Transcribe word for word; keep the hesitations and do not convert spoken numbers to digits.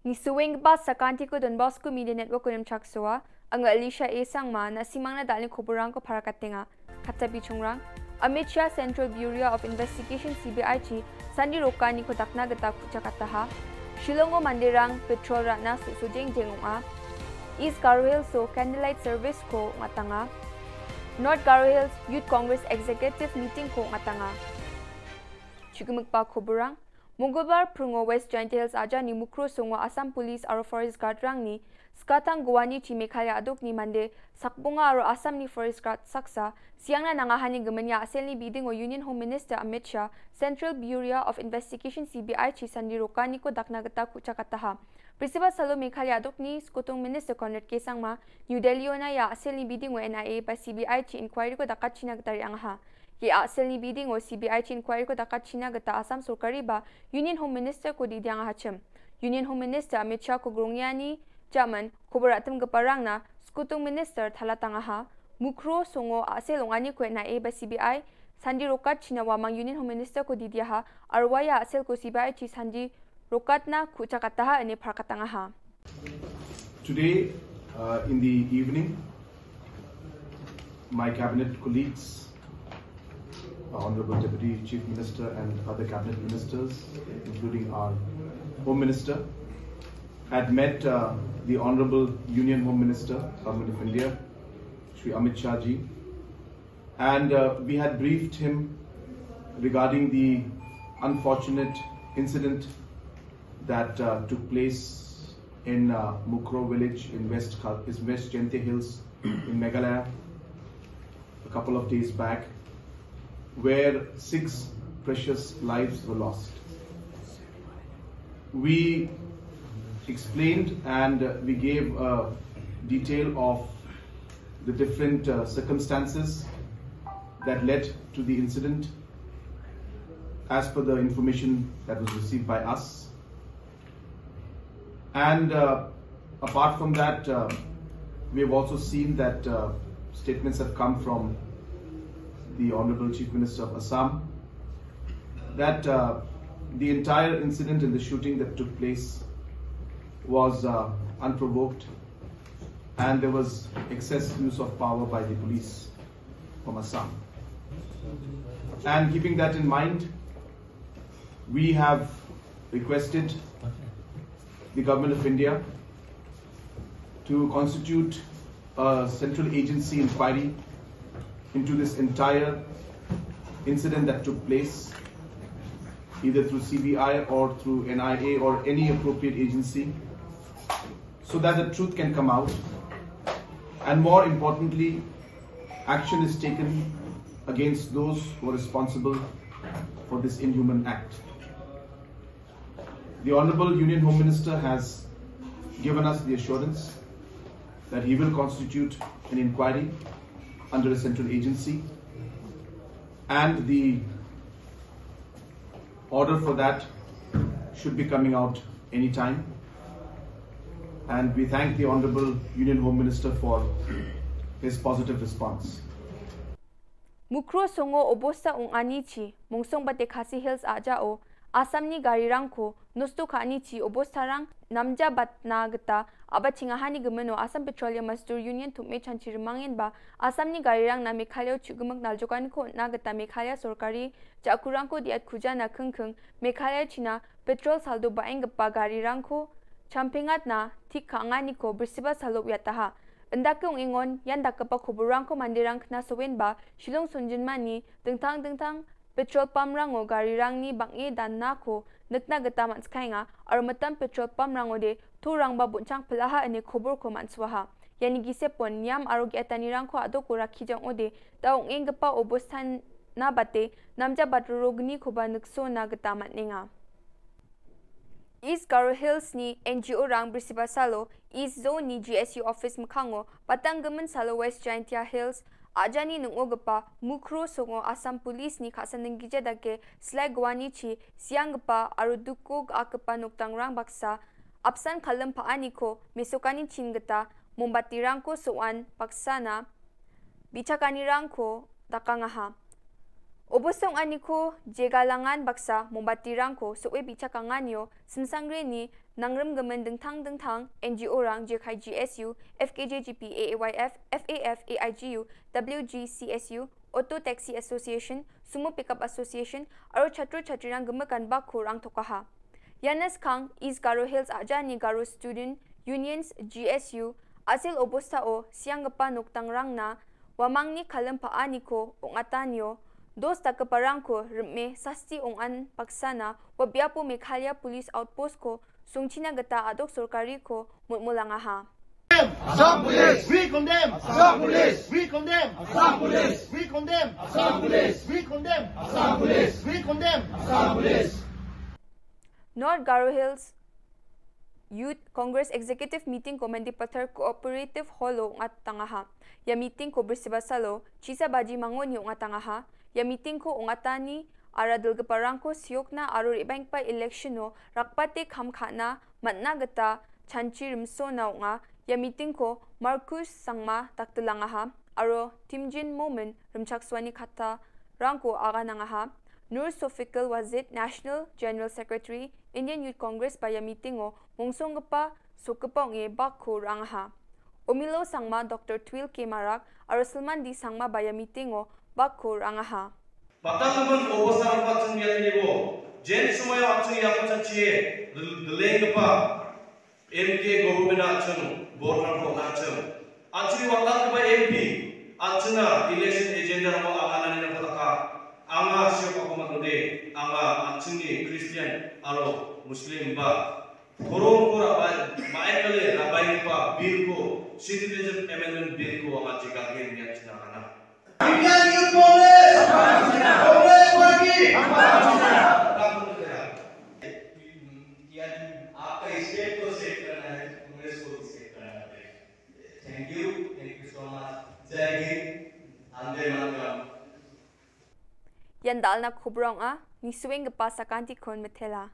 Nisuenggipa sakantiko Don Bosco Media Network-o nimchaksoa. Anga Alicia A Sangma, na·simangna da·alni koborrangko parakatenga. Katta bichongrang, Amit Shah Central Bureau of Investigation, C B I-chi sandi rokaniko dakna gita ku·chakataha. Shillongo manderang petrol ra·na so·, sojeng jeng ong·a. East Garo Hills-o candlelight service-ko ong·atanga. North Garo Hills Youth Congress Executive Meeting-ko ong·atanga. Chigimikba koborrang, Mongolbar pringo West Jaintia Hills a·jani Mukro songo Assam Police aro Forest Guard-rangni skatang goanichi Meghalaya a·dokni mande sakbonga aro Assamni Forest Guard saksa siangna nangahani gimin ia a·selni bidingo Union Home Minister Amit Shah Central Bureau of Investigation, C B I-chi sandi rokaniko dakna gita ku·chakataha. Brisbane salo Meghalaya a·dokni Skotung Minister Conrad K Sangma New Delhi-ona ia a·selni bidingo N I A ba C B I-chi inquiry-ko dakachina gita re·angaha. Ia a·selni bidingo C B I-chi inquiry-ko dakachina gita Assam sorkari ba Union Home Minister-ko didiangahachim. Union Home Minister Amit Shah-ko grongiani jaman kobo ra·timgiparangna Skotung Minister talatangaha. Mukro songo a·sel ong·aniko N I A ba C B I sandi rokatchina uamang Union Home Minister-ko didiaha, aro uaia a·selko C B I-chi sandi rokatna ku·chakataha ine parakatangaha. Today, uh, in the evening, my cabinet colleagues, uh, Honorable Deputy Chief Minister and other cabinet ministers, including our Home Minister, had met, uh, the Honorable Union Home Minister, Government of India, Shri Amit Shah ji, and, uh, we had briefed him regarding the unfortunate incident that, uh, took place in, uh, Mukro village in West Kal-, is West Jaintia Hills in Meghalaya a couple of days back, where six precious lives were lost. We explained and, uh, we gave a detail of the different, uh, circumstances that led to the incident as per the information that was received by us. And, uh, apart from that, uh, we have also seen that, uh, statements have come from the Honorable Chief Minister of Assam that, uh, the entire incident in the shooting that took place was, uh, unprovoked, and there was excess use of power by the police from Assam. And keeping that in mind, we have requested the Government of India to constitute a central agency inquiry into this entire incident that took place, either through C B I or through N I A or any appropriate agency, so that the truth can come out. And more importantly, action is taken against those who are responsible for this inhuman act. The Honorable Union Home Minister has given us the assurance that he will constitute an inquiry under a central agency, and the order for that should be coming out anytime. And we thank the Honorable Union Home Minister for his positive response. Mukro songo obosta ong·anichi Mongsongbate Khasi Hills a·jao Assamni garirangko nosto ka·anichi obostarang namjabatna gita a·bachengahani gimino Assam Petroleum Mazdoor Union Tom·e Chanchi Rimangenba Assamni garirangna Meghalayao chu·gimik naljokaniko on·na gita Meghalaya sorkari ja·kurangko diatkujana kingking Meghalaya china petrol saldo ba·enggipa garirangko champengatna tik ka·anganiko Brisbane salo uiataha. Indake ong·engon ian dakgipa koborrangko manderang knasoenba Shillong songjinmani dingtang dingtang petrol pump-rango garirangni bang·e danako nikna gita man·sikaenga aro mitam petrol pump-rangode torangba bonchang pilaha ine koborko man·suaha. Iani gisepon niam aro ge·etanirangko a·doko rakkija ong·ode da ong·enggipa obostana bate namja batrorognikoba niksona gita man·enga. East Garo Hills-ni N G O-rang Brisbane salo East Zone-ni G S U office mikkango batanggimin salo West Jaintia Hills a·jani ning·ogipa Mukro songo Assam Police-ni ka·saninggija dake silai goanichi sianggipa aro duko ga·akgipa nokdangrang baksa apsan kalim pa·aniko mesokani chin gita mombatirangko so·an baksana bi·chakanirangko dakangaha. Obosta ong·aniko jegalangan baksa mombatirangko so·e bi·chakanganio simsangreni nangrimgimin dingtang-dingtang N G O-rang jekai G S U, F K J G P A A Y F, F A F A I G U, W G C S U, Auto Taxi Association, Sumo Pickup Association aro chatro chatrirang gimikan bakko rangtokaha. Iana skang East Garo Hills a·jaani Garo Student Unions, G S U, a·sel obostao sianggipa nokdangrangna uamangni kalim pa·aniko ong·atanio dos dakgiparangko rim·e sasti ong·an baksana ua biapo Meghalaya Police Outpost-ko songchina gita a·dok sorkariko molmolangaha. Assam Police! We condemn! Assam Police! We condemn! Assam Police! We condemn! Assam Police! We condemn! Assam Police! We condemn! Assam Police! North Garo Hills Youth Congress Executive Meeting-ko Mendipathar Cooperative Hall-o ong·atangaha. Ia meeting-ko Brisibasalo chisa baji mangoni ong·atangaha. Ia meeting-ko ong·atani ara dilgiparangko seokna aro re·baenggipa election-o rakbate kam ka·na man·a gita chanchi rimsona ong·a. Ia meeting-ko Marcus Sangma daktilangaha aro Timjin Momin rimchaksoani kattarangko aganangaha. Nur Sofikul Wazid, National General Secretary, Indian Youth Congress ba ia meeting-o mongsonggipa sokgipa ong·e bakko ra·angaha. Omilo Sangma, Doctor Twil K Marak aro Silman D Sangma ba ia meeting-o bakko ra·angaha. Batanggimin obostarangko an·ching biakenebo, jen somoio an·ching iako chanchie dil-, dilenggipa M K government-na an·ching vote-rangko on·achim. An·chingni wakatgipa M P an·chingna election agenda-rango agananirangko daka. Anga seokako man·ode, anga an·chingni Christian aro Muslim ba Dhoromko rabai, maikale rabaigipa bill-ko, Citizenship Amendment Bill-ko anga jegagen niatchina gana. Indian Youth Congress! Congress Party! आपका स्टेट को सेट करना है, कांग्रेस को भी सेट करना पड़ेगा। Thank you, thank you so much. जय हिंद, वंदे Mataram. Ian dalna kobrong a, nisuenggipa sakantikon mitela.